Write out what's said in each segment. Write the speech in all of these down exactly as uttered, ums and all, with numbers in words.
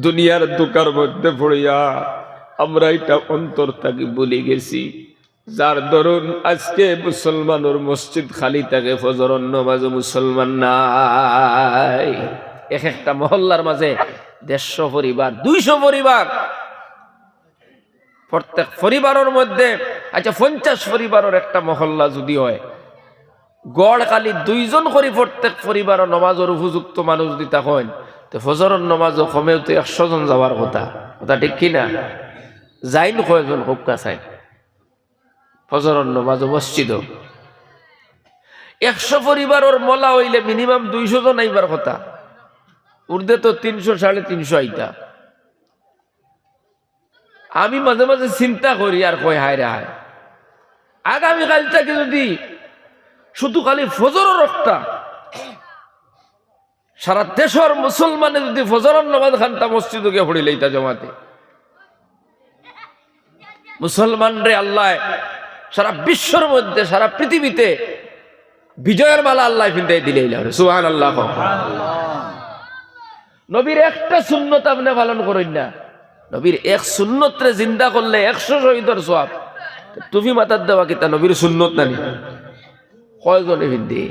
দুনিয়ার ধুকার মধ্যে পড়িয়া আমরা ইটা অন্তর থাকি ভুলি গেছি, যার দরুন আজকে মুসলমানর মসজিদ খালি থাকে, ফজরর নমাজো মুসলমান নাই। এক একটা মহল্লার মাঝে দেড়শো পরিবার, দুইশো পরিবার, প্রত্যেক পরিবারর মধ্যে, আচ্ছা, পঞ্চাশ পরিবারর একটা মহল্লা যুদি অয়, গড় খালি দুইজন করি প্রত্যেক পরিবারো নমাজর উপযুক্ত মানুষ যুদি থাকইন, তে ফজরর নমাজো কমেও তো একশো জন যাওয়ার কথা। কথা ঠিক কি না? যাইন কয়জন? কউক্কা চাই। ফজরর নমাজো মসজিদো একশো পরিবারর মলা অইলে minimum দুইশো জন আইবার কথা, উর্ধে তো তিনশো, সাড়ে তিনশো আইতা। আমি মাঝে মাঝে চিন্তা করি আর কই, হায় রে হায়, আগামীকাইল থাকি যুদি শুধু খালি ফজরর অক্তটা সারা দেশর মুসলমানে যুদি ফজরর নমাজ খান্তা মসজিদো গিয়া পড়িলাইতা জমাতে, মুসলমানরে আল্লায় সারা বিশ্বর মধ্যে, সারা পৃথিবীতে বিজয়র মালা আল্লায় পিন্দাই দিলাইলা। সুবহানাল্লাহ। নবীর একটা সুন্নত আপনে পালন করইন না, নবীর এক সুন্নতরে জিন্দা করলে একশো শহীদর সওয়াব। টুপি মাথাত দেওয়া কিতা নবীর সুন্নত নানি? কয়জনে পিন্দে?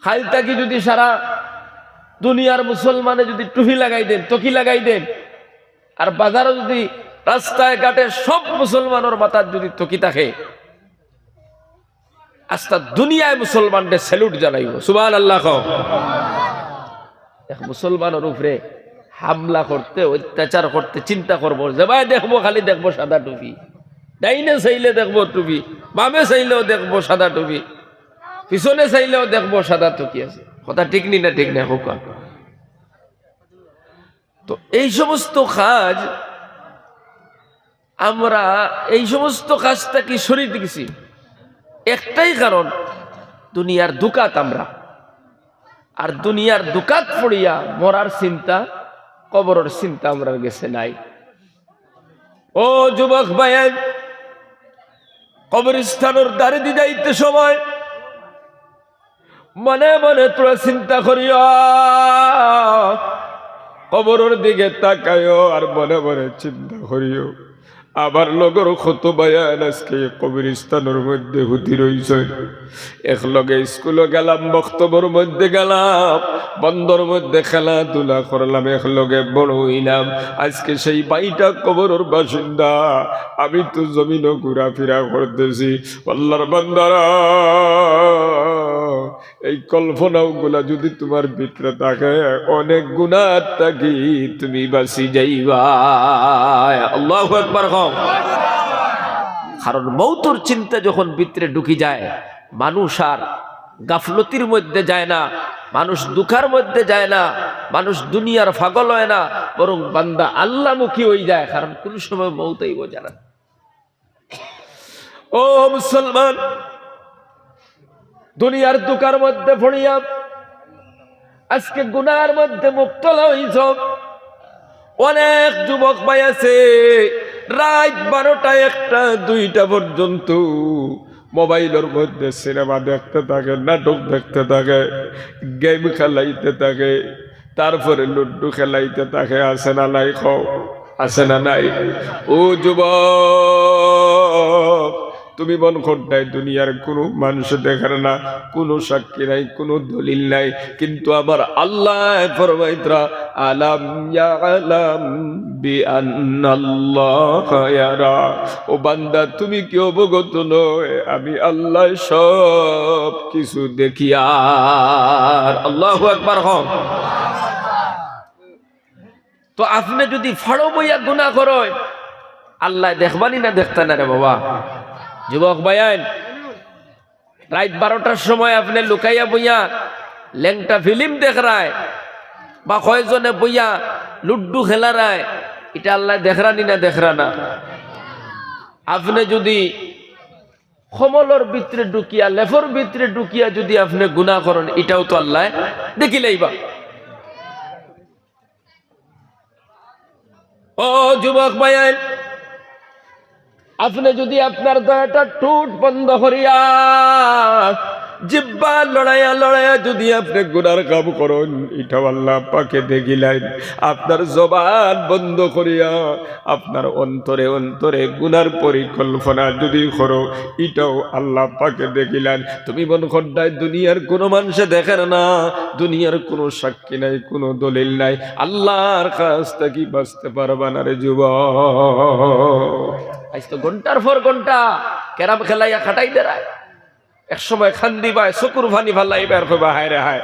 কাইল থাকি যুদি সারা দুনিয়ার মুসলমানে যুদি টুপি লাগাই দেইন, তকি লাগাই দেইন, আর বাজারো যুদি, রাস্তায় ঘাটে সব মুসলমানর মাথাত যুদি তকি থাকে, আস্তা দুনিয়ায় মুসলমানরে salute জানাইবো। সুবহানাল্লাহ কও। এক মুসলমানর উপরে হামলা করতে, অত্যাচার করতে চিন্তা করবো, যেবায় দেখবো খালি দেখবো সাদা টুপি, ডাইনে চাইলে দেখবো টুপি, বামে চাইলেও দেখবো সাদা টুপি, পিছনে চাইলেও দেখবো সাদা টুপি আছে। কথা ঠিক নি না? ঠিক না? কউক্কা। তো এই সমস্ত কাজ, আমরা এই সমস্ত কাজ থাকি সরিয়া গেছি একটাই কারণ, দুনিয়ার ধুকাত আমরা। আর দুনিয়ার ধুকাত পড়িয়া মরার চিন্তা, কবরর চিন্তা আমরার গেছে নাই। ও যুবক ভাইয়াইন, কবরস্থানর দ্বারেদি যাইতে সময় মনে মনে থুড়া চিন্তা করিও, কবরর দিকে তাকাইও আর মনে মনে চিন্তা করিও। আমার লগর কত ভাইয়াইন আজকে কবরস্থানর মধ্যে হুতি রইছইন। একলগে স্কুলো গেলাম, মক্তবর মধ্যে গেলাম, বন্দর মধ্যে খেলাধুলা করলাম, একলগে বড় অইলাম। আজকে সেই ভাইটা কবরর বাসিন্দা, আমি তো জমিনো ঘুরাফিরা করতেছি। আল্লার বান্দারা, এই কল্পনাগুলা যুদি তুমার ভিতরে থাকে, অনেক গুনাহ থাকি তুমি বাঁচি যাইবায়। আল্লাহু আকবার কও। কারণ মউতর চিন্তা যখন ভিতরে ঢুকি যায়, মানুষ আর গাফলতির মধ্যে যায় না, মানুষ ধুকার মধ্যে যায় না, মানুষ দুনিয়ার পাগল অয় না, বরং বান্দা আল্লামুখী অইযায়, কারণ কুনু সময় মউত আইবো জানা। ও মুসলমান, দুনিয়ার ধুকার মধ্যে পড়িয়া আজকে গুনার মধ্যে মুবতলা অইছো। অনেক যুবক ভাই আছে, রাইত বারোটা, একটা, দুইটা পর্যন্ত মোবাইলর মধ্যে সিনেমা দেখতে থাকে, নাটক দেখতে থাকে, গেম খেলাইতে থাকে, তারপরে লুডু খেলাইতে থাকে। আছে না নাই কও? আছে না নাই? ও যুবক, তুমি মনো করতায় দুনিয়ার কুনু মানুষ দেখের না, কুনু সাক্ষী নাই, কুনু দলিল নাই, কিন্তু আমার আল্লায় ফরমাইতরা, আলাম ইয়ালাম বিআন্নাল্লাহা ইয়ারা। ও বান্দা, তুমি কি অবগত নয়, আমি আল্লায় সব কিছু দেখিয়ার। আল্লাহু আকবার কও। তো আপনে যুদি ফাড়ো বইয়া গুনা করইন, আল্লায় দেখবা নি না দেখতা না রে বাবা? যুবক ভাইয়াইন, রাইত বারোটার সময় আপনে লুকাইয়া বইয়া লেংটা ফিলিম দেখরায়, বা কয়জনে বইয়া লুডু খেলারায়, ইটা আল্লায় দেখরা নি না দেখরা না? আপনে যুদি কমলর ভিতরে ঢুকিয়া, লেফর ভিতরে ঢুকিয়া যুদি আপনে গুনা করইন, ইটাও তো আল্লায় দেখিলাইবা। ও যুবক ভাইয়াইন, আপনে যুদি আপনার দুইটা ঠুট বন্ধ করিয়া, জিব্বা লড়াইয়া লড়াইয়া যুদি আপনে গুনার কাম করইন, ইটাও আল্লাহ পাকে দেখিলাইন। আপনার জবান বন্ধ করিয়া আপনার অন্তরে অন্তরে গুনার পরিকল্পনা যুদি করো, ইটাও আল্লাহ পাকে দেখিলাইন। তুমি মনো কররায় দুনিয়ার কুনু মানষে দেখের না, দুনিয়ার কুনু সাক্ষী নাই, কুনু দলিল নাই, আল্লাহর কাছ থাকি বাঁচতে পারবা না রে যুবক। আইজ তো ঘন্টার পর ঘন্টা ক্যারাম খেলাইয়া কাটাই দেরায়। এক সময় কান্দিবায়, চকুর পানি ফালাইবায়, আর কইবা, "হায় রে হায়,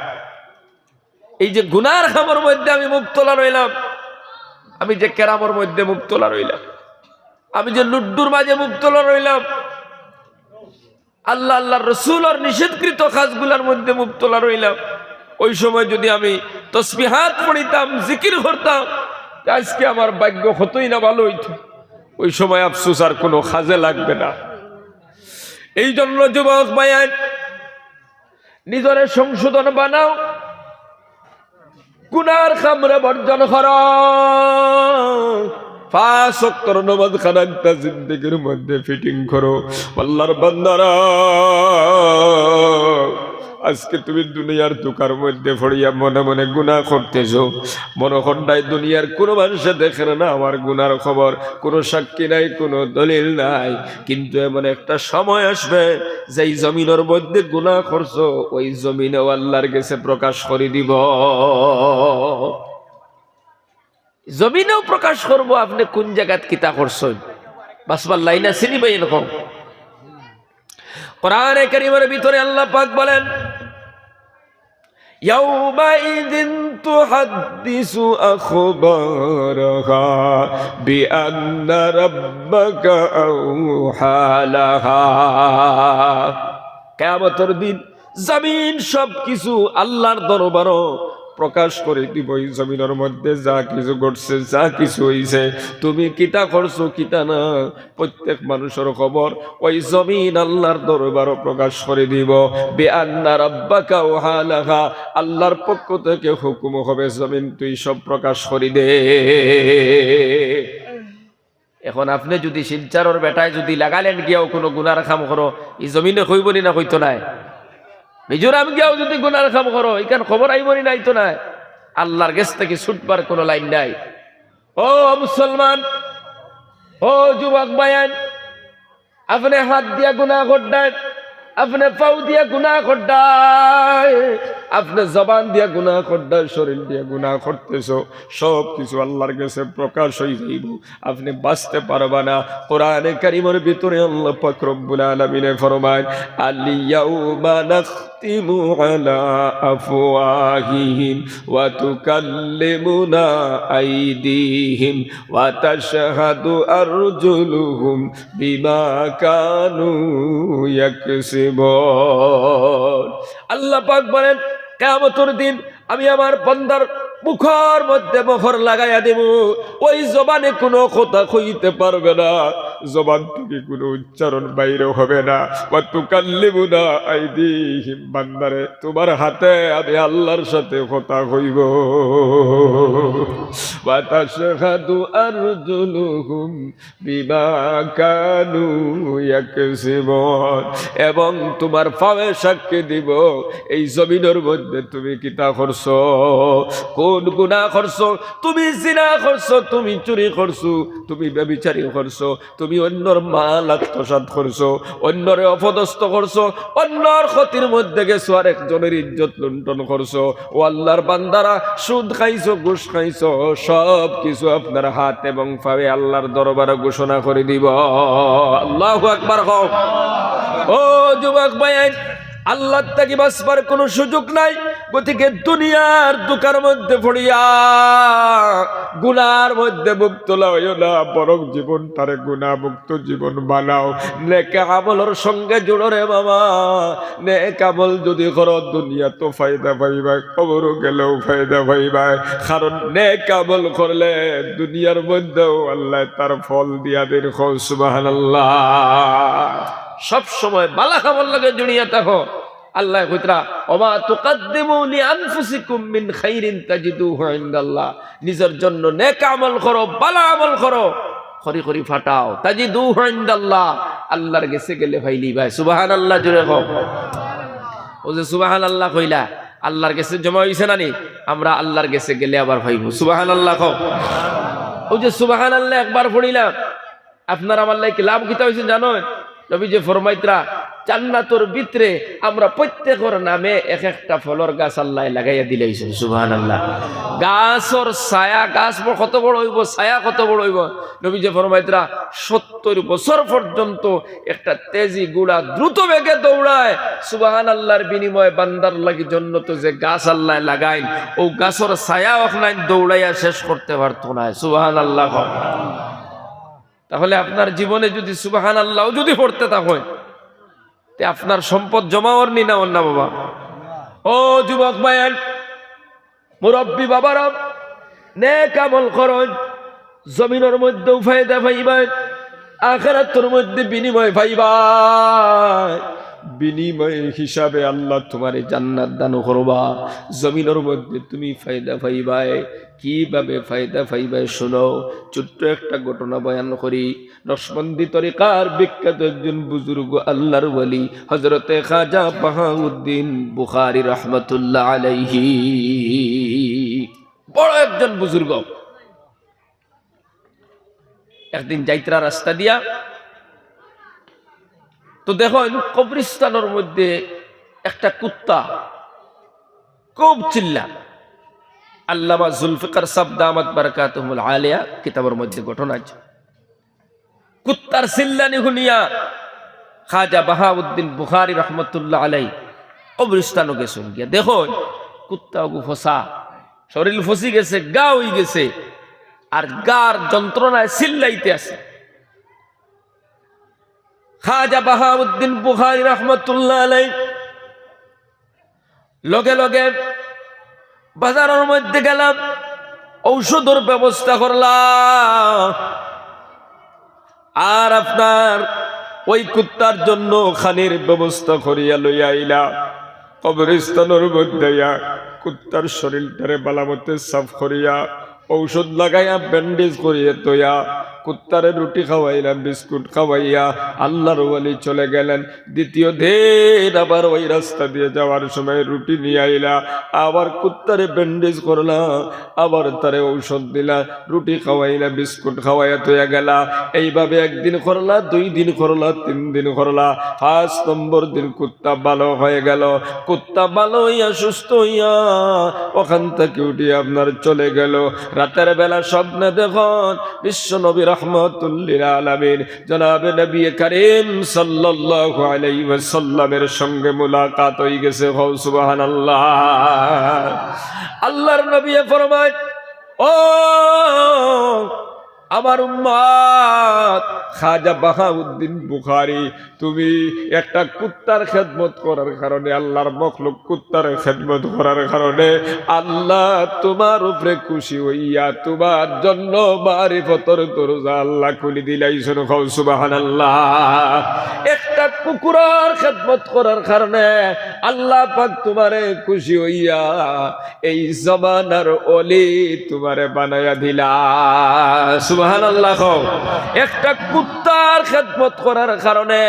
এই যে গুনার কামর মধ্যে আমি মুবতলা রইলাম, আমি যে ক্যারামর মধ্যে মুবতলা রইলাম, আমি যে লুড্ডুর মাঝে মুবতলা রইলাম, আল্লাহ, আল্লাহর রসুলর নিষেধকৃত কাজগুলার মধ্যে মুবতলা রইলাম।" ওই সময় যুদি আমি তসবিহাত পড়িতাম, জিকির করতাম, তে আইজকে আমার ভাগ্য কতই না ভালা অইতো। ওই সময় আফসোস আর কুনু কাজে লাগবে না। এই জন্য যুবক ভাইয়াইন, নিজরে সংশোধন বানাও, গুনার কামরে বর্জন করো, পাঁচ ওয়াক্তর নামাজ খানাইন্তা জিন্দেগির মধ্যে ফিটিং করো। আল্লাহর বান্দারা, আইজকে তুমি দুনিয়ার ধুকার মধ্যে পড়িয়া মনে মনে গুনা করতেছো, মনো কররায় দুনিয়ার কুনু মানষে দেখের না আমার গুনার খবর, কুনু সাক্ষী নাই, কুনু দলিল নাই, কিন্তু এমন একটা সময় আসবে, যেই জমিনর মধ্যে গুনা করছো, ওই জমিনেও আল্লাহর গেছে প্রকাশ করি দিবো। জমিনেও প্রকাশ করবো আপনে কুন জাগাত কিতা করছইন। বাঁচবার লাইন আছে নি ভাই এরকম? কোরআনে কারীমর ভিতরে আল্লাহ পাক বলেন, "ইয়াউমাইযিন তুহাদ্দিসু আখবারাহা বিআন্না রাব্বাকা আওহা লাহা।" কিয়ামতর দিন জমিন সব কিছু আল্লাহর দরবারো প্রকাশ করি দিবো। এই জমিনর মধ্যে যা কিছু ঘটছে, যা কিছু অইছে, তুমি কিতা করছো, কিতা না, প্রত্যেক মানুষর খবর ওই জমিন আল্লাহর দরবারো প্রকাশ করি দিবো। বিআন্না রাব্বাকা আওহা লাহা, আল্লাহর পক্ষ থেকে হুকুম হবে, "জমিন, তুই সব প্রকাশ করি দে।" এখন আপনে যুদি শিলচরর বেটায় যুদি নাগাল্যান্ড গিয়াও কুনু গুনার কাম করো, ই জমিনে কইবো নি না কইতো নায়? মিজোরাম গিয়াও যুদি গুনার কাম করো, ইখান খবর আইবো নি না আইতো নায়? আল্লাহর গেছ থাকি ছুটবার কুনু লাইন নাই। ও মুসলমান, ও যুবক ভাইয়াইন, আপনে হাত দিয়া গুনা কররায়, আপনে পাও দিয়া গুনা কররায়, আপনে জবান দিয়া গুনা কররায়, শরীর দিয়া গুনা করতেছো, সব কিছু আল্লাহর গেছে প্রকাশ অই যাইবো, আপনে বাঁচতে পারবা না। কোরআনে কারীমর ভিতরে আল্লাহ পাক রব্বুল আলামিনে ফরমাইন, "আল ইয়াউমা নাখতিমু আলা আফওয়াহিহিম ওয়া তুকাল্লিমুনা আইদিহিম ওয়া তাশহাদু আরজুলুহুম বিমা কানু ইয়াকসিবুন।" আল্লাহ পাক বলেন, কিয়ামতর দিন আমি আমার বান্দার মুখর মধ্যে মোহর লাগাইয়া দিমু, ওই জবানে কুনু কথা কইতে পারবে না, জবান থাকি কুনু উচ্চারণ বাইরে হবে না। ওয়া তুকাল্লিমুনা আইদিহিম, বান্দারে, তুমার হাতে আমি আল্লাহর সাথে কথা কইবো। ওয়া তাশহাদু আরজুলুহুম বিমা কানু ইয়াকসিবুন, এবং তুমার পাওয়ে সাক্ষী দিবো এই জমিনর মধ্যে তুমি কিতা করছো, কুন গুনা করছো, তুমি জিনা করছো, তুমি চুরি করছো, তুমি ব্যভিচারী করছো, তুমি অইন্যর মাল আত্মসাৎ করছো, অইন্যরে অপদস্থ করছো, অইন্যর ক্ষতির মধ্যে গেছো, আর একজনর ইজ্জত লুণ্ঠন করছো। ও আল্লাহর বান্দারা, সুদ খাইছো, ঘুষ খাইছো, সব কিছু আপনার হাত এবং পাওয়ে আল্লাহর দরবারে ঘোষণা করি দিবো। আল্লাহু আকবার কও। ও যুবক ভাইয়াইন, আল্লাহর থাকি বাঁচবার কুনু সুযোগ নাই। গতিকে দুনিয়ার ধুকার মধ্যে পড়িয়া গুনার মধ্যে মুবতলা অইও না, বরং জীবনটারে গুনামুক্ত জীবন বানাও। নেক আমলর সঙ্গে জুড়ো রে বাবা। নেক আমল যুদি করো, দুনিয়াত তো ফায়দা পাইবায়, কবরো গেলেও ফায়দা পাইবায়। কারণ নেক আমল করলে দুনিয়ার মধ্যেও আল্লায় তার ফল দিয়া দেইন। কও সুবহানাল্লাহ। সব সময় ভালা কামর লগে জুড়িয়া থাকো। আল্লায় কইতরা, "ওমা তুকাদ্দিমু লিআনফুসিকুম মিন খাইরিন তাজিদুহু ইনদাল্লাহ।" নিজর জন্য নেক আমল করো, ভালা আমল করো। খড়ি খড়ি ফাটাও, তাজিদুহু ইনদাল্লাহ, আল্লাহর গেছে গেলে পাইলিবায়। সুবহানাল্লাহ জোরে কও। অউ যে সুবহানাল্লাহ কইলা, আল্লাহর গেছে জমা অইছে না নি? আমরা আল্লাহর গেছে গেলে আবার পাইমু। সুবহানাল্লাহ কও। অউ যে সুবহানাল্লাহ একবার পড়িলাম, আপনার আমার লাগি লাভ কিতা অইছে জানইন? নবীজি ফরমাইতরা, জান্নাতর ভিতরে আমরা প্রত্যেকর নামে এক একটা ফলর গাছ আল্লায় লাগাইয়া দিলাইছইন। সুবহানাল্লাহ। গাছর ছায়া, গাছ ব-, কত বড় অইবো, ছায়া কত বড় অইবো। নবীজি ফরমাইতরা, সত্তর বছর পর্যন্ত একটা তেজি ঘোড়া দ্রুত বেগে দৌড়ায়, সুবহানাল্লাহর বিনিময়ে বান্দার লাগি জন্নতো যে গাছ আল্লায় লাগাইন, অউ গাছর ছায়া অখনাইন দৌড়াইয়া শেষ করতে পারতো নায়। সুবহানাল্লাহ। তাহলে আপনার জীবনে যুদি সুবহানাল্লাহ যুদি পড়তে থাকইন, তে আপনার সম্পদ জমা অর নি না অর না বাবা? ও যুবক ভাইয়াইন, মুরব্বি বাবারা, নেক আমল করইন, জমিনর মধ্যেও ফায়দা পাইবায়, আখিরাতর মধ্যে বিনিময় পাইবায়। বিনিময় হিসাবে আল্লায় তুমারে জান্নাত দান করবা, জমিনর মধ্যে তুমি ফায়দা পাইবায়। কিভাবে ফায়দা পাইবায় হুনো, ছোট্ট একটা ঘটনা বয়ান করি। নকশবন্দি তরিকার বিখ্যাত একজন বুজুর্গ আল্লাহর ওলি হযরতে খাজা বাহাউদ্দিন বুখারী রহমতুল্লাহ আলাইহি, বড় একজন বুজুর্গ। একদিন যাইতরা রাস্তা দিয়া, তো দেখইন কবরস্থানর মধ্যে একটা কুত্তা খুব চিল্লা। আল্লামা জুলফিকার সাব দামাত বারাকাতুহুমুল আলিয়া কিতাবর মধ্যে ঘটনা আছে। কুত্তার চিল্লানি হুনিয়া খাজা বাহাউদ্দিন বুখারী রহমতুল্লাহ আলাই কবরস্থানো গেছইন, গিয়া দেখইন কুত্তা অগু ফসা, শরীল ফসি গেছে, গা অই গেছে, আর গার যন্ত্রণায় চিল্লাইতে আছে। খাজা বাহাউদ্দিন বুখারী রহমতুল্লাহ আলাই লগে লগে বাজারর মধ্যে গেলা, ঔষধর ব্যবস্থা করলা, আর আপনার ওই কুত্তার জন্য খানির ব্যবস্থা করিয়া লইয়া আইলা। কবরস্থানর মধ্যে আইয়া কুত্তার শরীলটারে বালামতে সাফ করিয়া, ঔষধ লাগাইয়া, ব্যান্ডেজ করিয়া থইয়া, কুত্তারে রুটি খাওয়াইলা, বিস্কুট খাওয়াইয়া আল্লাহর ওলি চলে গেলেন। দ্বিতীয় দিন আবার ওই রাস্তা দিয়া যাওয়ার সময় রুটি নিয়া আইলা, আবার কুত্তারে ব্যান্ডেজ করলা, আবার তারে ঔষধ দিলা, রুটি খাওয়াইলা, বিস্কুট খাওয়াইয়া থইয়া গেলা। এইভাবে একদিন করলা, দুই দিন করলা, তিন দিন করলা, পাঁচ নম্বর দিন কুত্তা ভালো হয়ে গেল। কুত্তা ভালো হইয়া সুস্থ হইয়া ওখান থাকি উঠি আপনার চলে গেল। রাতের বেলা স্বপ্নে দেখইন বিশ্ব নবী রহমতুল্লিল আলামিন জনাবে নবী করিম সাল্লাল্লাহু আলাইহি ওয়াসাল্লামের সঙ্গে মুলাকাত হই গেছে। কও সুবহানাল্লাহ। আল্লাহর নবী ফরমায়, ও আমার উম্মত খাজা বাহাউদ্দিন বুখারী, তুমি একটা কুত্তার খেদমত করার কারণে, আল্লাহর মখলুক কুত্তার খেদমত করার কারণে আল্লাহ তোমার উপরে খুশি হইয়া তোমার জন্য মারিফতর দরজা আল্লাহ খুলি দিলাইছইন। কও সুবহানাল্লাহ। একটা কুকুরর খেদমত করার কারণে আল্লাহ পাক তোমারে খুশি হইয়া এই জমানার অলি তোমারে বানাইয়া দিলা। সুবহানাল্লাহ কও। একটা কুত্তার খেদমত করার কারণে,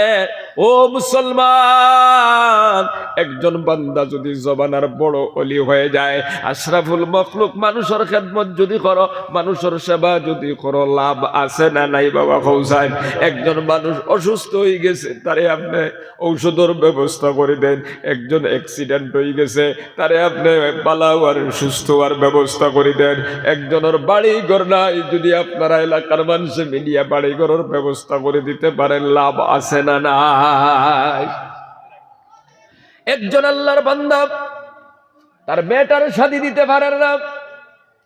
ও মুসলমান, একজন বান্দা যদি জমানার বড় অলি হয়ে যায়, আশরাফুল মখলুক মানুষর খেদমত যদি করো, মানুষর সেবা যদি করো, লাভ আছে না নাই বাবা? কও চাইন। একজন মানুষ অসুস্থ হয়ে গেছে, তারে আপনি ঔষধর ব্যবস্থা করে দেন। একজন অ্যাক্সিডেন্ট হয়ে গেছে, তারে আপনি ভালা হওয়ার, সুস্থ হওয়ার ব্যবস্থা করে দেন। একজনর বাড়ি ঘর নাই, যদি আপনারা এলাকার মানুষে মিলিয়া বাড়ি ঘরর ব্যবস্থা করে দিতে পারেন, লাভ আছে না নাই? একজন আল্লাহর বান্দা তার মেয়েটার শাদী দিতে পারেন না,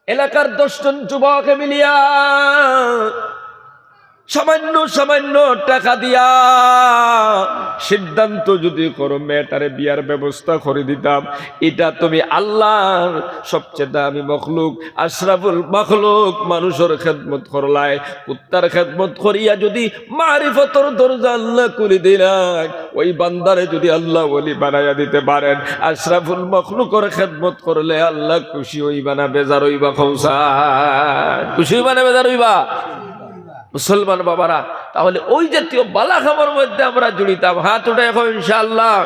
এলাকার দশজন যুবকে মিলিয়া সামান্য সামান্য টাকা দিয়া সিদ্ধান্ত যদি করো মেয়েটারে বিয়ার ব্যবস্থা করে দিতাম, এটা তুমি আল্লাহর সবচেয়ে দামি মখলুক, আশরাফুল মখলুক মানুষর খেদমত করলায়, কুত্তার খেদমত করিয়া যদি মারিফতর দরজা আল্লাহ খুলি দিলায়, ওই বান্দারে যদি আল্লাহ ওলি বানাইয়া দিতে পারেন, আশরাফুল মখলুকর খেদমত করলে আল্লাহ খুশি হইবা না বেজার হইবা? কও চাইন। খুশি হইবা না বেজার হইবা? মুসলমান বাবারা, তাহলে ওই জাতীয় বালা কামর মধ্যে আমরা জুড়িতাম। হাত উঠাইয়া কও ইনশাআল্লাহ।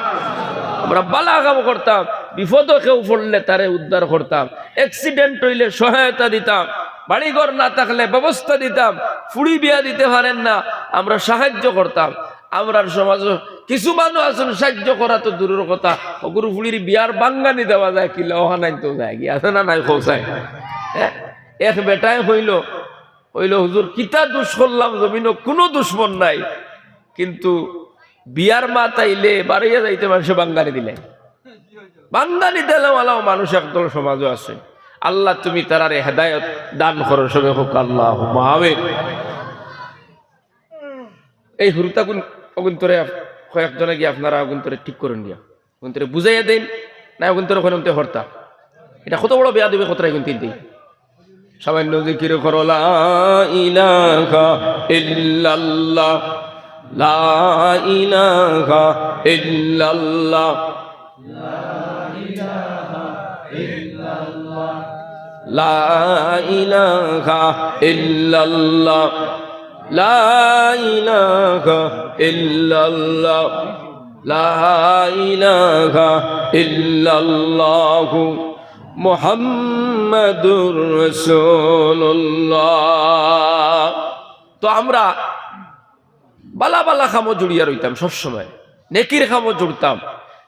আমরা বালা কাম করতাম, বিপদো কেউ পড়লে তারে উদ্ধার করতাম, accident অইলে সহায়তা দিতাম, বাড়িঘর না থাকলে ব্যবস্থা দিতাম, ফুড়ি বিয়া দিতে পারেন না, আমরা সাহায্য করতাম। আমরার সমাজো কিছু মানুষ আছইন সাহায্য করা তো দূরর কথা, অগুর ফুড়ির বিয়ার বাঙ্গানি দেওয়া যায় কিলা, অখান আনতেও যায় গিয়া, আছে না নাই কও চাই? হ্যাঁ? এক বেটায় কইলো, কইলো, "হুজুর, কিতা দুষ করলাম, জমিনো কুনু দুশমন নাই, কিন্তু বিয়ার মাত আইলে বারইয়া যাইতে মানষে বাঙ্গানি দিলে।" বাঙ্গানি দিলাওয়ালাও মানুষ একদল সমাজো আছে। আল্লাহ, তুমি তারারে হেদায়েত দান করো, সবে কউক্কা আল্লাহুম্মা আমিন। এই হুরুতাগুন অগুন্তরে আপ-, কয়েকজনে গিয়া আপনারা অগুন্তরে ঠিক করইন গিয়া। অগুন্তরে বুঝাইয়া দেইন, না অগুন্তরে কইন অন্তে হরতা। ইটা কত বড় বেয়াদবি খতরা অগুন তিনটেই। সামান্য জিকির করো, লা ইলাহা ইল্লাল্লাহ, লা ইলাহা ইল্লাল্লাহ, লা ইলাহা ইল্লাল্লাহ, লা ইলাহা ইল্লাল্লাহ, লা ইলাহা ইল্লাল্লাহু মুহাম্মাদুর রাসূলুল্লাহ। তো আমরা বালা বালা কামো জুড়িয়া রইতাম সবসময়, নেকির কামো জুড়তাম।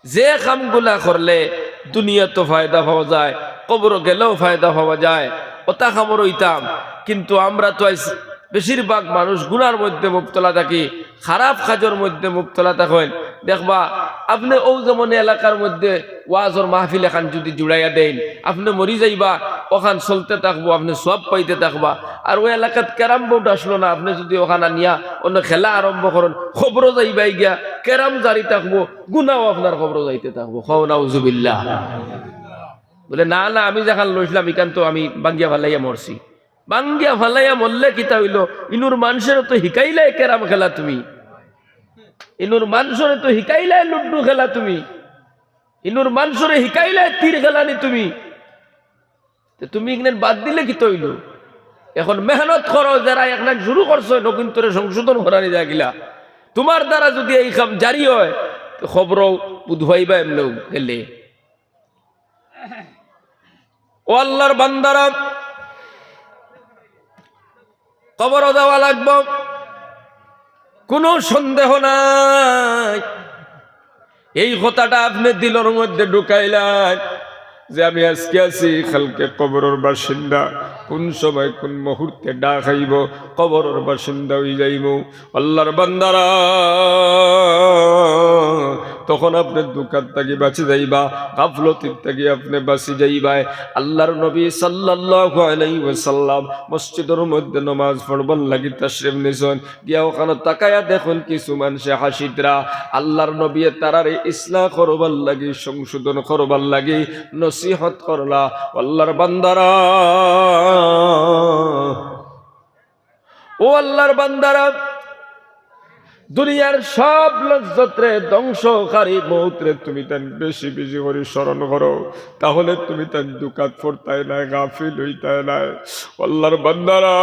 যে কামগুলা করলে দুনিয়াত তো ফায়দা পাওয়া যায়, কবরো গেলেও ফায়দা পাওয়া যায়, অতা কামো রইতাম। কিন্তু আমরা তো আইজ বেশিরভাগ মানুষ গুনার মধ্যে মুবতলা থাকি, খারাপ কাজর মধ্যে মুবতলা থাকইন। দেখবা, আপনে অউ যেমন এলাকার মধ্যে ওয়াজর মাহফিল এখান যুদি জুড়াইয়া দেইন, আপনে মরি যাইবা, অখান চলতে থাকবো, আপনে সওয়াব পাইতে থাকবা। আর অউ এলাকাত ক্যারাম বোর্ড আসলো না, আপনে যুদি অখান আনিয়া অনো খেলা আরম্ভ করইন, কবরো যাইবায় গিয়া, ক্যারাম জারি থাকবো, গুনাও আপনার কবরো যাইতে থাকবো। কও নাউজুবিল্লাহ। বলে, "না, না, আমি যেখান লইছলাম, ইখান তো আমি ভাঙ্গিয়া ফালাইয়া মরছি।" ভাঙ্গিয়া ফালাইয়া মরলে কিতা অইলো? ইনুর মানষরে তো হিকাইলায় ক্যারাম খেলা তুমি, ইনুর মানষরে তো হিকাইলায় লুডু খেলা তুমি, ইনুর মানষরে হিকাইলায় তীর খেলানি তুমি। তে তুমি ইখান বাদ দিলে কিতা অইলো? এখন মেহনত করো, যেরা অখান শুরু করছো, অগুন্তরে সংশোধন করানি যায় গিলা। তুমার দ্বারা যুদি এই কাম জারি অয়, তে কবরো বুধ পাইবা এমনেউ গেলে। ও আল্লাহর বান্দারা, কবরো যাওয়া লাগবো, কুনু সন্দেহ নাই। এই কথাটা আপনে দিলর মধ্যে ঢুকাইলাইন যে আমি আজকে আছি, কালকে কবরর বাসিন্দা, কুন সময় কুন মুহূর্তে ডাক আইবো, কবরর বাসিন্দা অইযাইমু। আল্লাহর বান্দারা, তখন আপনে ধুকার থাকি বাচি যাইবা, গাফলতির থাকি আপনে বাচি যাইবায়। আল্লাহর নবী সাল্লাল্লাহু আলাইহি ওয়াসাল্লাম মসজিদর মধ্যে নমাজ পড়বার লাগি তাশরিফ নিছইন, গিয়া অখানো তাকাইয়া দেখইন কিছু মানষে হাসিতরা। আল্লাহর নবীয়ে তারারে ইসলাহ করবার লাগি, সংশোধন করবার লাগি নসিহত করলা। আল্লাহর বান্দারা, ও আল্লাহর বান্দারা, দুনিয়ার সব লজ্জতরে, ধ্বংসকারী মউতরে তুমি তাইন বেশি বেশি করি স্মরণ করো, তাহলে তুমি তাইন ধুকাত পড়তায় নায়, গাফিল অইতায় নায়। ও আল্লাহর বান্দারা,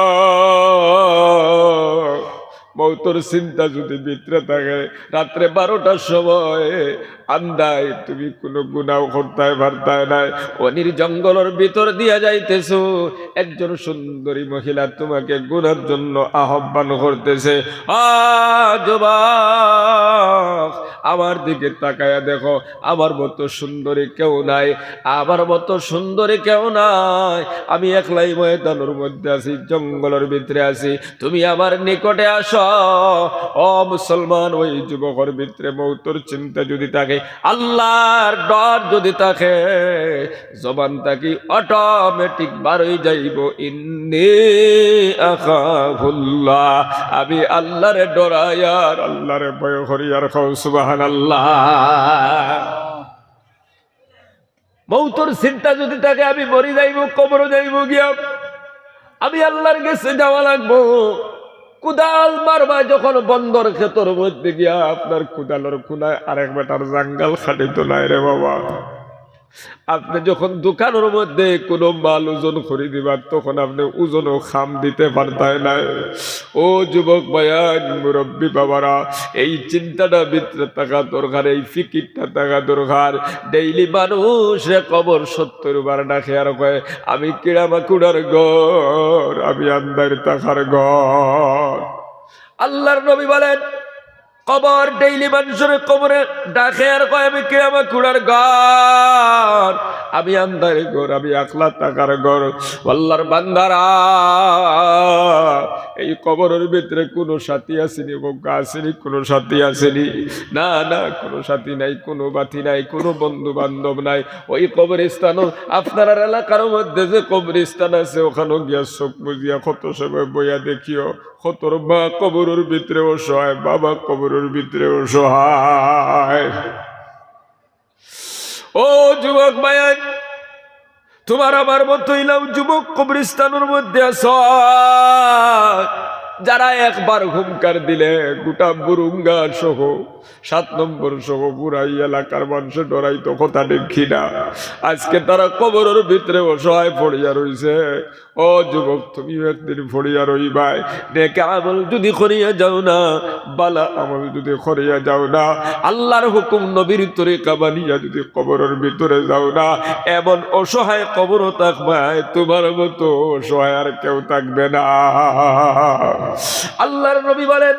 মউতর চিন্তা যুদি ভিতরে থাকে, রাত্রে বারোটার সময় আন্দাই তুমি কুনু গুনাও করতায় পারতায় নায়। অনির জঙ্গলর ভিতর দিয়া যাইতেছো, একজন সুন্দরী মহিলা তুমাকে গুনার জন্য আহ্বান করতেছে। আ যুবক, আমার দিকে তাকাইয়া দেখো, আমার মতো সুন্দরী কেউ নাই, আমার মতো সুন্দরী কেউ নাই। আমি একলাই ময়দানর মধ্যে আছি, জঙ্গলর ভিতরে আছি, তুমি আমার নিকটে আসো। ও মুসলমান, ওই যুবকর ভিতরে মউতর চিন্তা যুদি থাকে, আল্লাহর ডর যুদি থাকে, জবান থাকি automatic বারই যাইবো, "ইন্নী আখাফুল্লাহ", আমি আল্লাহরে ডরাই আর আল্লাহরে ভয় করি। আর কও সুবহানাল্লাহ। মউতর চিন্তা যুদি থাকে, আমি মরি যাইমু, কবরো যাইমু গিয়া, আমি আল্লাহর গেছে যাওয়া লাগবো। কুদাল মারবা যখন বন্দর খেতর মধ্যে গিয়া, আপনার কুদালর কুনায় আরেক বেটার জাঙ্গাল খাটিতো নায় রে বাবা। আপনে যখন দোকানর মধ্যে কুনু মাল ওজন করি দিবা, তখন আপনে ওজনও খাম দিতে পারতায় নায়। ও যুবক ভাইয়াইন, মুরব্বী বাবারা, এই চিন্তাটা ভিতরে থাকা দরকার, এই ফিকিরটা থাকা দরকার। ডেইলি মানুষরে কবর সত্তর বার ডাকে আর কয়, "আমি কিড়া মাকুড়ার ঘর, আমি আন্দাইর থাকার ঘর।" আল্লাহর নবী বলেন, কবর ডেইলি মানুষরে কবরে ডাকে আর কয়, "আমি কিড়া মাকুড়ার ঘর, আমি আন্দাইর ঘর, আমি একলা থাকার ঘর।" আল্লাহর বান্দারা, এই কবরর ভিতরে কুনু সাথী আছেনি? বউকা আছেনি? কুনু সাথী আছেনি? না, না, কুনু সাথী নাই, কুনু বাথী নাই, কুনু বন্ধু বান্ধব নাই। ওই কবরস্থানও, আপনারার এলাকার মধ্যে যে কবরস্থান আছে, ওখানও গিয়া চোখ বুজিয়া কত সময় বইয়া দেখিও, কতর মা কবরর ভিতরে অসহায়, বাবা কবরর ভিতরে অসহায়। ও যুবক ভাইয়াইন, তুমার আমার মতো ইলাও যুবক কবরস্থানর মধ্যে আছো, যারা একবার হুঙ্কার দিলে গোটা বুরুঙ্গা সহ, সাত নম্বর সহ পুরা এই এলাকার মানষে ডরাইতো, কথা ঠিক কিনা? আজকে তারা কবরর ভিতরে অসহায় পড়িয়া রইছে। ও যুবক, তুমিও একদিন পড়িয়া রইবায়। নেক আমল যুদি করিয়া যাও না, বালা আমল যুদি করিয়া যাও না, আল্লাহর হুকুম নবীর তরিকা মানিয়া যুদি কবরর ভিতরে যাও না, এমন অসহায় কবরো থাকবায়, তুমার মতো অসহায় আর কেউ থাকবে না। আল্লাহর নবী বলেন,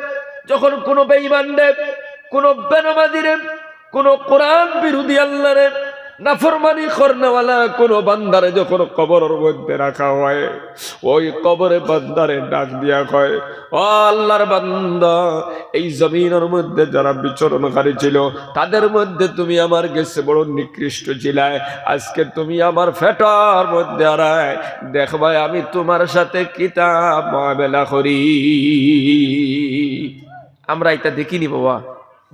যখন কুনু বেঈমানরে, কুনু বেনমাজিরে, কুনু কোরআন বিরোধী, আল্লাহরে নাফরমানি করনেওয়ালা কুনু বান্দারে যখন কবরর মধ্যে রাখা হয়, ওই কবরে বান্দারে ডাক দিয়া কয়, "ও আল্লাহর বান্দা, এই জমিনর মধ্যে যারা বিচরণকারী ছিল, তাদের মধ্যে তুমি আমার গেছে বড় নিকৃষ্ট ছিলায়, আজকে তুমি আমার পেটর মধ্যে আরায়, দেখবায় আমি তুমার সাথে কিতা মামলা করি।" আমরা ইতা দেখিনি বাবা,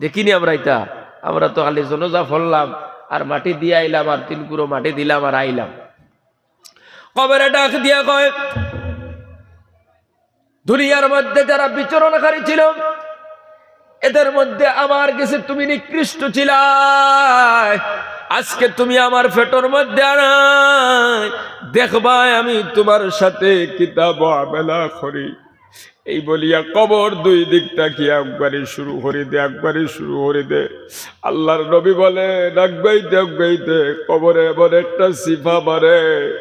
দেখিনি আমরা ইতা। আমরা তো খালি জনাজা পড়লাম আর মাটি দিয়া আইলাম আর তিন কুড়ো মাটি দিলাম আর আইলাম। কবরে ডাক দিয়া কয়, দুনিয়ার মধ্যে যারা বিচরণকারী ছিল, এদের মধ্যে আমার গেছে তুমি নিকৃষ্ট ছিলায়, আজকে তুমি আমার পেটর মধ্যে আরায়, দেখবায় আমি তুমার সাথে কিতা মামলা করি। এই বলিয়া কবর দুই দিক তাকিয়া একবারে শুরু করি দে, একবারে শুরু করি দে। আল্লাহর নবী বলে, ডাকবাইতে ডাকবাইতে কবরে এমন একটা চিপা মারে,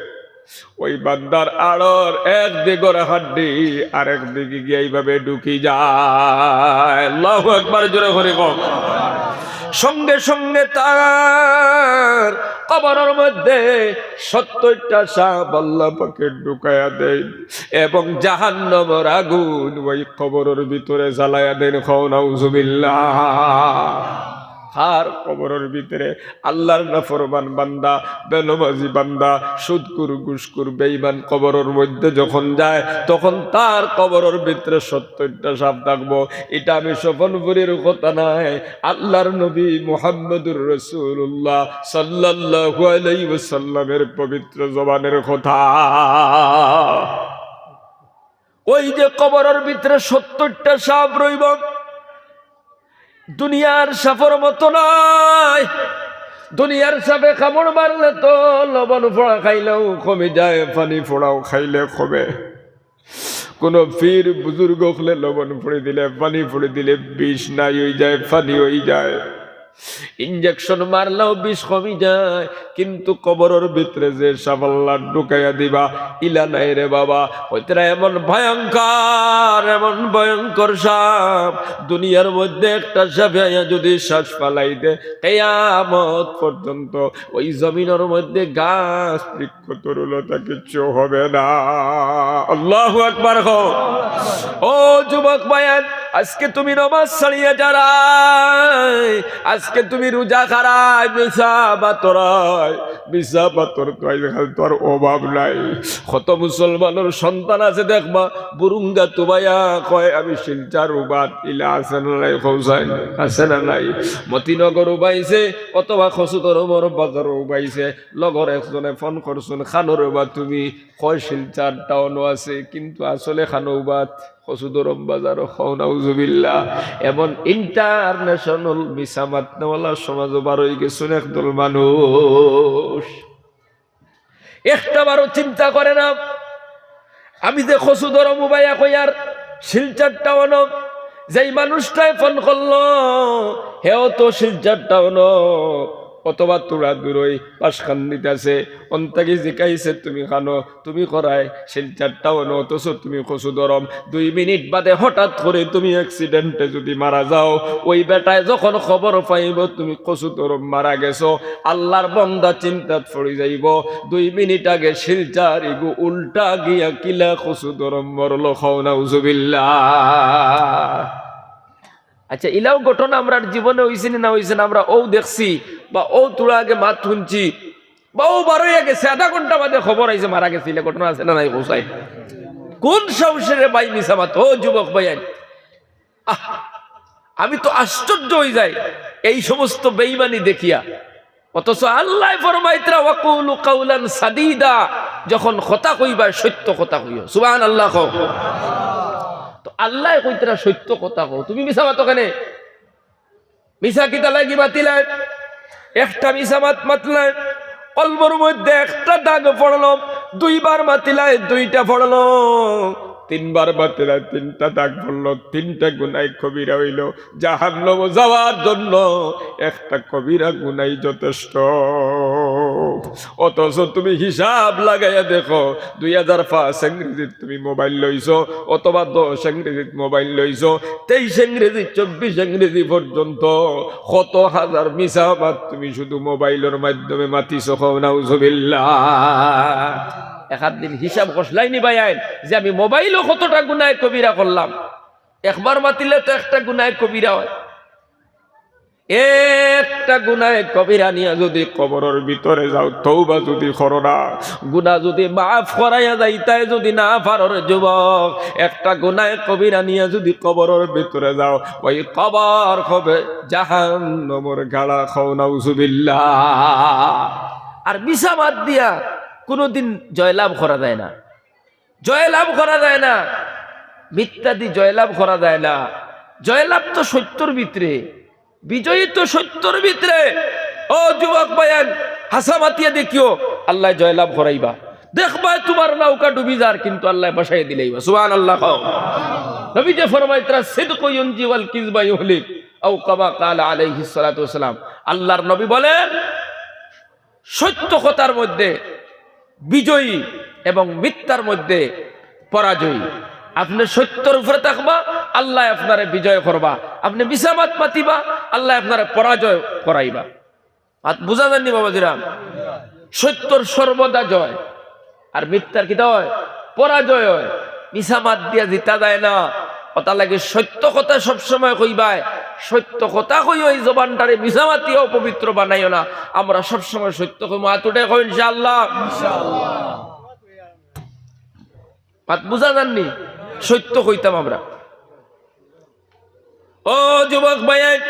ওই বান্দার আড়র এক দিকর হাড্ডি আরেক দিকে গিয়া এইভাবে ঢুকি যায়। আল্লাহু আকবার, জোরে করি কও। সঙ্গে সঙ্গে তার কবরর মধ্যে সত্তরটা সাপ আল্লাহ পাকে ঢুকাইয়া দেন এবং জাহান্নামর আগুন ওই কবরর ভিতরে জ্বালাইয়া দেন। কও নাউজুবিল্লাহ। কার কবরর ভিতরে? আল্লাহর নাফরমান বান্দা, বেনমাজি বান্দা, সুদখুর, ঘুষখুর, বেঈমান কবরর মধ্যে যখন যায়, তখন তার কবরর ভিতরে সত্তরটা সাপ থাকবো। ইটা আমি স্বপনপুরীর কথা নায়, আল্লাহর নবী মুহাম্মদুর রাসূলুল্লাহ সাল্লাল্লাহু আলাইহি ওয়াসাল্লামের পবিত্র জবানের কথা। ওই যে কবরর ভিতরে সত্তরটা সাপ রইবো, দুনিয়ার সাপর মতো নায়। দুনিয়ার সাপে কামড় মারলে তো লবণ পোড়া খাইলেও কমি যায়, পানি পোড়াও খাইলে কমে। কুনু পীর বুজুর্গ অকলে লবণ পুড়ি দিলে, পানি পুড়ি দিলে বিষ নাই অই যায়, পানি অই যায়। ইনজেকশন মারলেও বিষ কমি যায়, কিন্তু কবরর ভিতরে যে সাপ আল্লায় ঢুকাইয়া দিবা, ইলা নাই রে বাবা। অইতরা এমন ভয়ঙ্কর, এমন ভয়ঙ্কর সাপ, দুনিয়ার মধ্যে একটা সাপে আইয়া যুদি শ্বাস ফালাই দে, কিয়ামত পর্যন্ত ওই জমিনর মধ্যে গাছ, বৃক্ষ, তরুলতা কিচ্ছু হবে না। আল্লাহু আকবার কও। ও যুবক ভাইয়াইন, আজকে তুমি নমাজ ছাড়িয়া যারায়, আজকে তুমি রোজা খারায়, মিছা বাতরায়, মিছা বাতর তো আজকাল তো আর অভাব নাই। কত মুসলমানর সন্তান আছে দেখবা, বুরুঙ্গা তুবাইয়া কয়, "আমি শিলচর উবাত", ইলা আছে না নাই? কও চাই, আছে না নাই? মতিনগর উবাইছে অথবা কচুদরমর বাজারো উবাইছে, লগর একজনে ফোন করছইন, "খানো রে বা তুমি?" কয়, "শিলচর টাউনো আছে, কিন্তু আসলে খানো উবাত।" কচুদরম বাজারো, কও নাউজুবিল্লাহ। এমন international মিছা মাতনেওয়ালা সমাজো বার অইগেছইন একদল মানুষ। একটা বারও চিন্তা করে না, আমি যে কচুদরম উবাইয়া কইয়ার শিলচর টাউনো, যেই মানুষটায় ফোন করলো, হেও তো শিলচর টাউনো, অথবা তুড়া দূরই পাশখান দিতাছে, অন্তাকি জিকাইছে, "তুমি খানো, তুমি করায় শিলচর টাউনো, অথচ তুমি কচুদরম।" দুই মিনিট বাদে হঠাৎ করে তুমি accident-এ যদি মারা যাও, ওই বেটায় যখন খবর পাইবো তুমি কচুদরম মারা গেছো, আল্লার বন্দা চিন্তাত পড়ি যাইবো। দুই মিনিট আগে শিলচর ইগু উল্টা গিয়া কিলা কচুদরম মরলো, কও নাউজুবিল্লাহ। আচ্ছা, ইলাও ঘটনা আমরার জীবনে অইছে নি না অইছে না, আমরা অউ দেখছি বা অউ তুড়া আগে মাত হুনছি বা অউ বারইয়া গেছে, আধা ঘন্টা বাদে খবর আইছে মারা গেছে, ইলা ঘটনা আছে না নাই কও চাই? কোন সাহসে রে ভাই মিছা মাত? ও যুবক ভাইয়াইন, আহ, আমি তো আশ্চর্য অই যাই এই সমস্ত বেইমানি দেখিয়া। অথচ আল্লায় ফরমাইতরা, "ওয়াকুলু কাউলান সাদীদা", যখন কথা কইবায় সত্য কথা কইও। সুবহানাল্লাহ কও। তো আল্লায় কইতরা সত্য কথা কও, তুমি মিছা মাতো কেনে? মিছা কিতা লাগি মাতিলায়? একটা মিছা মাত মাতলায়, কলবর মধ্যে একটা দাগ পড়লো, দুইবার মাতিলায় দুইটা পড়লো, তিনবার মাতিলায় তিনটা দাগ পড়লো, তিনটা গুনায় কবিরা অইলো। জাহান্নামো যাওয়ার জন্য একটা কবিরা গুনাই যথেষ্ট। অথচ তুমি হিসাব লাগাইয়া দেখো, দুই হাজার পাঁচ ইংরেজিত তুমি মোবাইল লইছো, অথবা দশ ইংরেজিত মোবাইল লইছো, তেইশ ইংরেজি, চব্বিশ ইংরেজি পর্যন্ত কত হাজার মিছা মাত তুমি শুধু মোবাইলর মাধ্যমে মাতিছো, কও নাউজুবিল্লাহ। এক আধ দিন হিসাব খসলাইনি ভাইয়াইন যে আমি মোবাইলো কতটা গুনায় কবিরা করলাম। একবার মাতিলে তো একটা গুনায় কবিরা অয়। একটা গুনায় কবিরা নিয়া যদি কবরর ভিতরে যাও, তওবা যদি করো না, গুনা যদি মাফ করাইয়া যাইতায় যদি না পারো রে যুবক, একটা গুনায় কবিরা নিয়া যদি কবরর ভিতরে যাও, ওই কবর হবে জাহান্নামর গাড়া, কও নাউজুবিল্লাহ। আর মিছা মাত দিয়া কুনুদিন জয়লাভ করা যায় না। জয়লাভ করা যায় না, মিথ্যাদি জয়লাভ করা যায় না। জয়লাভ তো সত্যর ভিতরে, বিজয়ী তো সত্যর ভিতরে। ও যুবক ভাইয়াইন, হাছা মাতিয়া দেখিও, আল্লায় জয়লাভ করাইবা। দেখবায় তুমার নৌকা ডুবি যার, কিন্তু আল্লায় ভাসাইয়া দিলাইবা। সুবহানাল্লাহ কও। নবীজি ফরমাইতরা, "সিদকু ইউনজি ওয়াল কিযবা ইউহলিক", আও কামা ক্বালা আলাইহিস সালাতু ওয়াস সালাম। আল্লার নবী বলেন, সত্য কথার মধ্যে বিজয়ী এবং মিথ্যার মধ্যে পরাজয়ী। আপনে সত্যর উপরে থাকবা, আল্লায় আপনারে বিজয় করবা। আপনে মিছা মাত মাতিবা, আল্লায় আপনারে পরাজয় করাইবা। মাত বুঝা যায়নি বাবাজিরা? সত্যর সর্বদা জয়, আর মিথ্যার কিতা অয়? পরাজয় অয়। মিছা মাত দিয়া জিতা যায় না। অতার লাগি সত্য কথা সবসময় কইবায়। সত্য কথা কইও, এই জবানটারে মিছা মাতিয়া অপবিত্র বানাইও না। আমরা সবসময় সত্য কইমু। আত উঠাইয়া কও ইনশাআল্লাহ। মাত বুঝা যায়নি? সত্য কইতাম আমরা। ও যুবক ভাইয়াইন,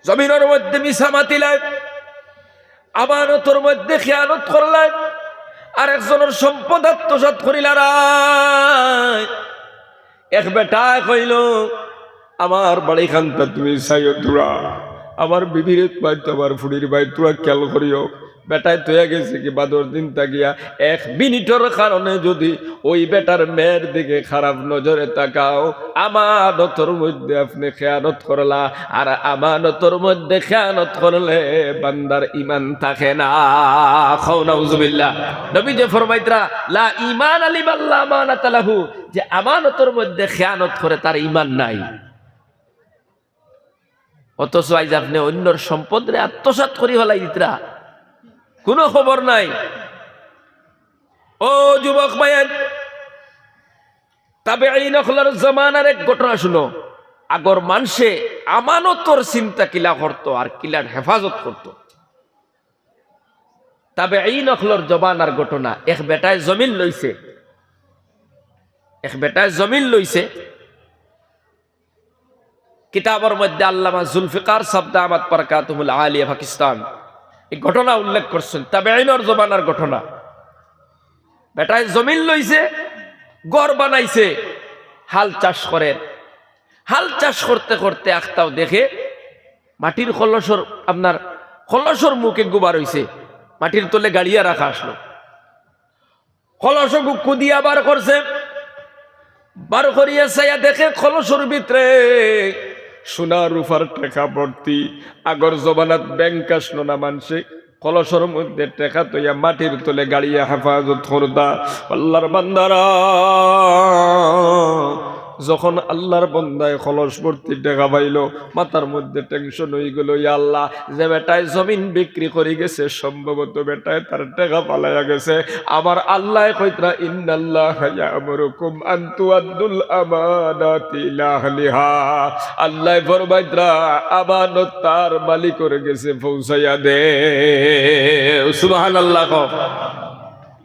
জমিনর মধ্যে মিছা মাতিলায়, আমানতর মধ্যে খেয়ানত করলায়, আর একজনর সম্পদ আত্মসাৎ করিলারায়। এক বেটায় কইলো, "আমার বাড়িখানটা তুমি চাইও তুরা, আমার বিবিরে বাইতো, আমার ফুড়িরে বাইতো, তুরা খেয়াল করিও।" বেটায় থইয়া গেছে কি বাদর দিন থাকিয়া, এক মিনিটর কারণে যদি ওই বেটার মেয়ের দিকে খারাপ নজরে তাকাও, আমানতর মধ্যে আপনে খেয়ানত করলা, আর আমানতর মধ্যে খেয়ানত করলে বান্দার ইমান থাকে না। কও নাউজুবিল্লাহ। নবীজি ফরমাইতরা, "লা ঈমানা লিমান লা আমানাতা লাহু", যে আমানতর মধ্যে খেয়ানত করে তার ইমান নাই। অথচ আইজ আপনে অইন্যর সম্পদরে আত্মসাৎ করি ফালাই দিতরা, কুনু খবর নাই। ও যুবক ভাইয়াইন, তাবেঈন অকলর জমানার এক ঘটনা হুনো। আগর মানষে আমানতর চিন্তা কিলা করতো আর কিলার হেফাজত করতো। তাবেঈন অকলর জমানার ঘটনা, এক বেটায় জমিন লইছে, এক বেটায় জমিন লইছে। কিতাবর মধ্যে আল্লামা জুলফিকার সাব দামাত বারাকাতুহুমুল আলিয়া পাকিস্তান এই ঘটনা উল্লেখ করছেন, তাবেঈনর জমানার ঘটনা। বেটায় জমিন লইছে, ঘর বানাইছে, হাল চাষ করের। হাল চাষ করতে করতে আখতাও দেখে মাটির কলসর, আপনার কলসর মুখ এগু বার অইছে, মাটির তলে গাড়িয়া রাখা আসলো। কলস অগু খুদিয়া বার করছে, বার করিয়া চাইয়া দেখে কলসর ভিতরে সোনা রূপার টেকা ভর্তি। আগর জমানাত ব্যাংক আসলো না, মানষে কলসর মধ্যে টেকা থইয়া মাটির তলে গাড়িয়া হেফাজত করতা। আল্লাহর বান্দারা, যখন আল্লাহর বন্দায় কলস ভর্তি টেকা পাইলো, মাথার মধ্যে টেনশন অইগেলো, ইয়া আল্লাহ, যে বেটায় জমিন বিক্রি করি গেছে, সম্ভবত বেটায় তার টেকা ফালাইয়া গেছে। আমার আল্লায় কইতরা, "ইন্নাল্লাহা ইয়া'মুরুকুম আন তুআদ্দুল আমানাতি ইলা আহলিহা।" আল্লায় ফরমাইতরা, "আমানত তার মালিকর গেছে পৌঁছাইয়া দেও।" সুবহানাল্লাহ কও।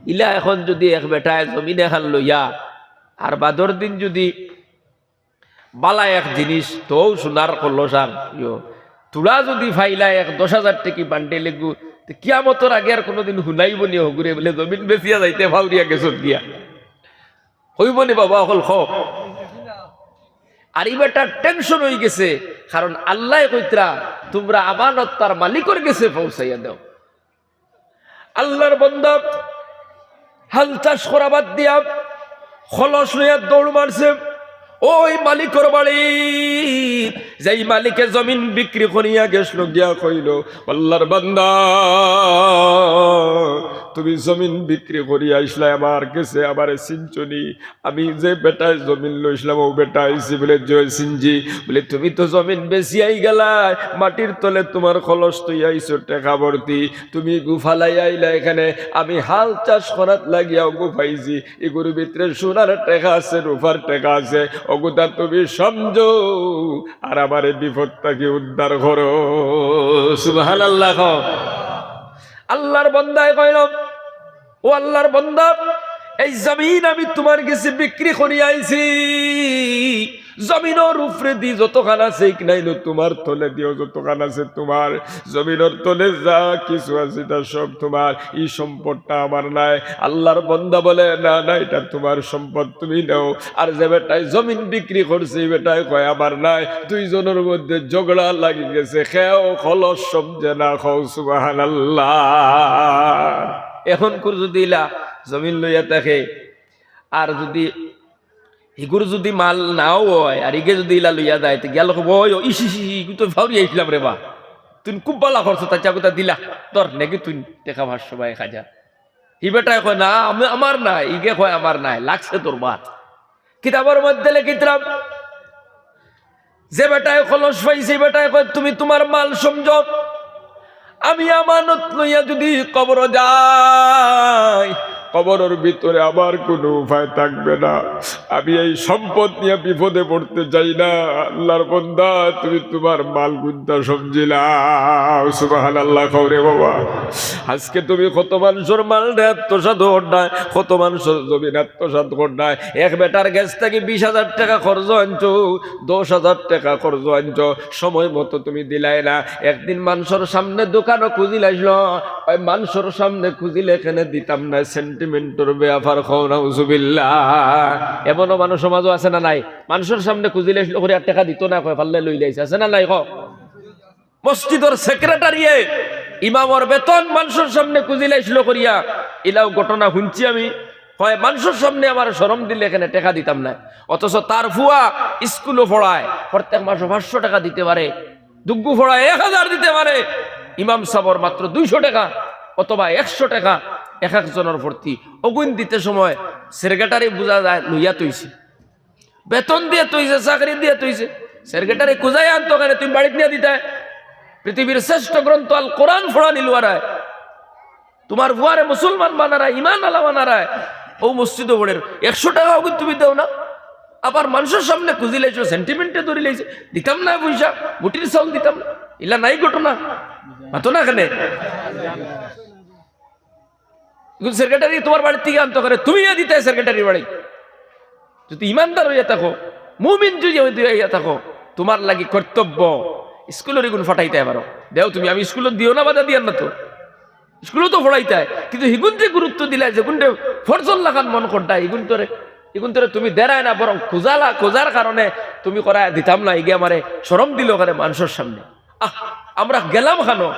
ইলা এখন যুদি এক বেটায় জমিন এখান লইয়া আর বাদর দিন যুদি বালা এক জিনিস, তউ সোনার কলস আর ইয়ো, তুড়া যুদি ফাইলা এক দশ হাজার টেকি বান্ডেল এগু, তে কিয়ামতর আগে আর কুনুদিন হুনাইবো নি হগুরে বুলে জমিন বেচিয়া যাইতে ফাউরিয়া গেছত গিয়া? কইবো নি বাবা অকল, কও? আর ই বেটার টেনশন অইগেছে, কারণ আল্লায় কইতরা, "তুমরা আমানত তার মালিকর গেছে পৌঁছাইয়া দেও।" আল্লাহর বন্দা হাল চাষ করা বাদ দিয়া কলস লইয়া দৌড় মারছে ওই মালিকর বাড়ি, যেই মালিকে জমিন বিক্রি করিয়া গেছলো, গিয়া কইলো, "আল্লাহর বান্দা, তুমি জমিন বিক্রি করিয়া আইছলায় আমার গেছে, আমারে চিনছো নি? আমি যে বেটায় জমিন লইছলাম, অউ বেটা আইছি।" বুলে, "জি অয়, চিনছি।" বুলে, "তুমি তো জমিন বেচিয়াই গেলায়, মাটির তলে তুমার কলস থইয়া আইছো টেকা ভর্তি, তুমি ইগু ফালাইয়া আইলা এখানে, আমি হাল চাষ করাত লাগিয়া অগু পাইছি, ইগুর ভিতরে সোনার টেকা আছে, রূপার টেকা আছে, অগুতা তুমি সমঝো, আর আমারে বিপদ থাকি উদ্ধার করো।" সুবহানাল্লাহ কও। আল্লাহর বন্দায় কইলো, "ও আল্লাহর বন্দা, এই জমিন আমি তুমার গেছে বিক্রি করিয়া আইছি। জমিনর উপরেদি যতখান আছে, ইকনাইলো তুমার, তলেদিও যতখান আছে তুমার। জমিনর তলে যা কিছু আছে, ইতা সব তুমার। ই সম্পদটা আমার নায়।" আল্লাহর বন্দা বলে, "না, না, ইটা তুমার সম্পদ, তুমি নেও।" আর যে বেটায় জমিন বিক্রি করছে, ই বেটায় কয়, "আমার নায়।" দুইজনর মধ্যে ঝগড়া লাগি গেছে, কেউ কলস সমঝে না। কও সুবহানাল্লাহ। এখনকুর যুদি ইলা জমিন লইয়া থাকে, আর যুদি ইগুর যুদি মাল নাও অয়, আর ইগে যুদি ইলা লইয়া যায়, তে গিয়া কইবো, "ওই, ও, ইস, ইস, ইস, ইগু তো ফাউরি আইছলাম রে বা। তুই খুব বালা করছো, তার চাকুটা দিলা, তোর নাকি তুই টেকা পাঁচশো বা এক হাজার।" হি বেটায় কয়, "না, আমি, আমার নায়।" ইগে কয়, "আমার নায়, লাগছে তোর বাদ।" কিতাবর মধ্যে লেখিতরা, যে বেটায় কলস পাইছে, বেটায় কয়, "তুমি তুমার মাল সমঝো, আমি আমানত লইয়া যুদি কবরো যাই, কবরর ভিতরে আমার কুনু উপায় থাকবে না, আমি এই সম্পদ নিয়া বিপদে পড়তে চাই না।" আল্লাহর বন্দা, তুমি তুমার মাল কুনটা সমঝিলাও? সুবহানাল্লাহ কও রে বাবা। আজকে তুমি কত মানষর মালরে আত্মসাৎ কররায়, কত মানষর জমিন আত্মসাৎ কররায়। এক বেটার গেছ থাকি বিশ হাজার টেকা কর্জ আনছো, দশ হাজার টেকা কর্জ আনছো, সময় মতো তুমি দিলায় না। একদিন মানষর সামনে দোকানো খুজিলাইছলো, ওই মানষর সামনে খুজিলে কেনে দিতাম নায়, sentimentর ব্যাপার। কও নাউজুবিল্লাহ। এমনও মানুষ সমাজো আছে না নাই? মানষর সামনে খুজিলাইছলো করি আর টেকা দিতো না, কয়, "পারলে লইলাইছে।" আছে না নাই? কও। মসজিদর সেক্রেটারিয়ে ইমামর বেতন মানষর সামনে খুজিলাইছলো করিয়া, ইলাও ঘটনা হুনছি আমি। কয়, "মানষর সামনে আমারে শরম দিলে কেনে টেকা দিতাম নায়।" অথচ তার ফুয়া স্কুলো পড়ায়, প্রত্যেক মাসো পাঁচশো টেকা দিতে পারে, দুগ্গু পড়ায় এক হাজার দিতে পারে, ইমাম সাবর মাত্র দুইশো টেকা অথবা একশো টেকা এক একজনর প্রতি। অগুইন দিতে সময় সেক্রেটারি বুঝা যায় লইয়া থইছে। বেতন দিয়া থইছে, চাকরি দিয়া থইছে। সেক্রেটারি খুজাই আনতো কেনে, তুমি বাড়িত নিয়া দিতায়। পৃথিবীর শ্রেষ্ঠ গ্রন্থ আল কোরআন পড়ানি লুয়ারায়, তুমার ফুয়ারে মুসলমান বানারায়, ইমান আলা বানারায়, অউ মসজিদো পড়ের, একশো টেকা অগুইন তুমি দেও না। আবার মানষর সামনে খুজিলাইছো, sentimentএ ধরিলাইছে, "দিতাম না পয়সা, মুটির চাউল দিতাম না।" ইলা নাই ঘটনা? মাতো না কেনে? ইগুন সেক্রেটারি তুমার বাড়িত থাকি আনতো কেনে, তুমি ইয়া দিতায় সেক্রেটারির বাড়িত। যুদি ইমানদার অইয়া থাকো, মুমিন যুদি অইয়া থাকো, তুমার লাগি কর্তব্য স্কুলর ইগুন ফাটাইতায় পারো। দেও তুমি, আমি স্কুলো দিও না, বাধা দিয়ার না তো, স্কুলো তো পড়াইতায়, কিন্তু হিগুন যে গুরুত্ব দিলায়, যেগুনরে ফরজর লাখান মনো কররায়, হিগুন তোরে ইগুন তোরে তুমি দেরায় না, বরং খুজালা, খুজার কারণে তুমি করায় দিতাম না, ইগে আমারে শরম দিল করে মানষর সামনে। আহ, আমরা গেলাম খানো,